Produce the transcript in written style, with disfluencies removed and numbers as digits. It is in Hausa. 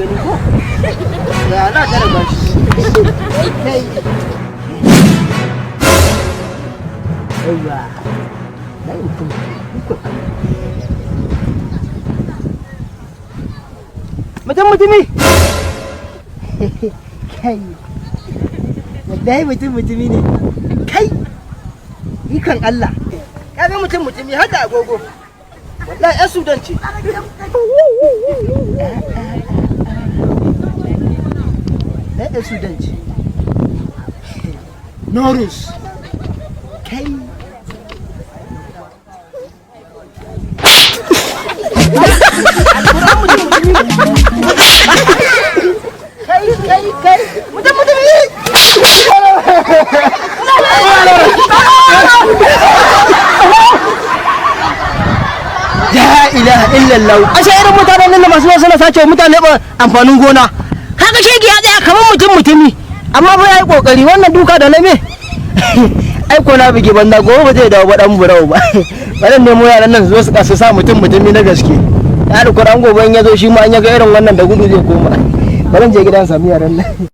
gani ko. Ya na jarraba shi. Kai. Yawwa. Dai mutum. Mutum mutumi. Kai. Wallahi mutum mutumi ne. Kai. Ikon Allah. Kaga mutum mutumi har da agogo. Wallahi 'yan Sudan ce. 'Yan Sudan ce. Norus. Kai. Kai kai kai. Mutum mutumi. La ilaha illallah. Ashe irin mutanen nan masu zuwa suna sace mutane ba amfanin gona. Kaga shege ya tsaya kamar mutum mutumi. Amma ba yayi kokari wannan duka da na me. Ai ko na buge banza, gobe ba zai dawo ba dan burau ba. Bari nemo yaran nan su zo su kasu sa mutum mutumi na gaske. Ya da Qur'an, gobe in ya zo shi ma an ya ga irin wannan da gudu zai koma. Bari je gidan sami yaran nan.